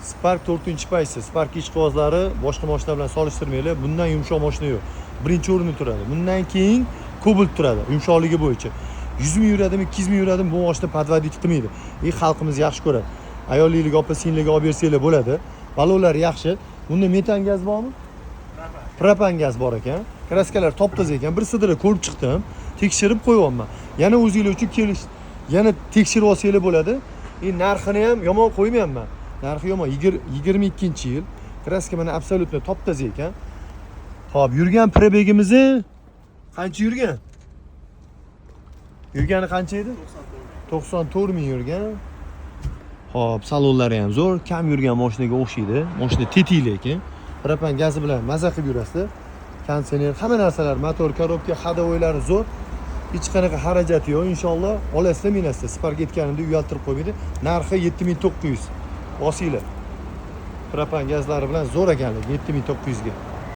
Spark to'rtinchi paysi. Spark ishqibozlari, boshqa mashina bilan solishtirmanglar, bundan yumshoq mashina yo'q. Birinchi o'rinda turadi. Bundan keyin Cobalt turadi yumshoqligi bo'yicha. 100 000 yuradimi, 200 000 yuradimi, bu mashina подводить qilmaydi и xalqimiz yaxshi ko'radi. Ayolliklarga, opa singillarga olib bersanglar bo'ladi. Balonlari yaxshi. Bunda metan gaz bormi? Propan gaz bor ekan. Краска lar top toza ekan. Bir sidra ko'rib chiqdim, tekshirib qo'yyapman. Yana o'zinglar uchun kelish, yana tekshirib olsanglar bo'ladi. И narxini ham yomon qo'ymayapman, narxi yomon. 22-yil, краска mana абсолютно top toza ekan. Ho'p, yurgan пробег imizni qancha yurgan? Yurgani qancha edi? 94 000 yurgan. Ho'p, salonlari ham zo'r, kam yurgan mashinaga o'xshaydi. Mashina tetik, lekin propan gazi bilan maza qilib yurasizlar. Konditsioner, hamma narsalar, motor, коробка, ходовой lari zo'r, hech qanaqa xarajati yo'q. Inshaalloh olasizlar, minasizlar. Spark aytganimda uyaltirib qo'ymaydi. Narxi 7900, bosinglar. Propan gazlari bilan zo'r ekanligi 7900ga.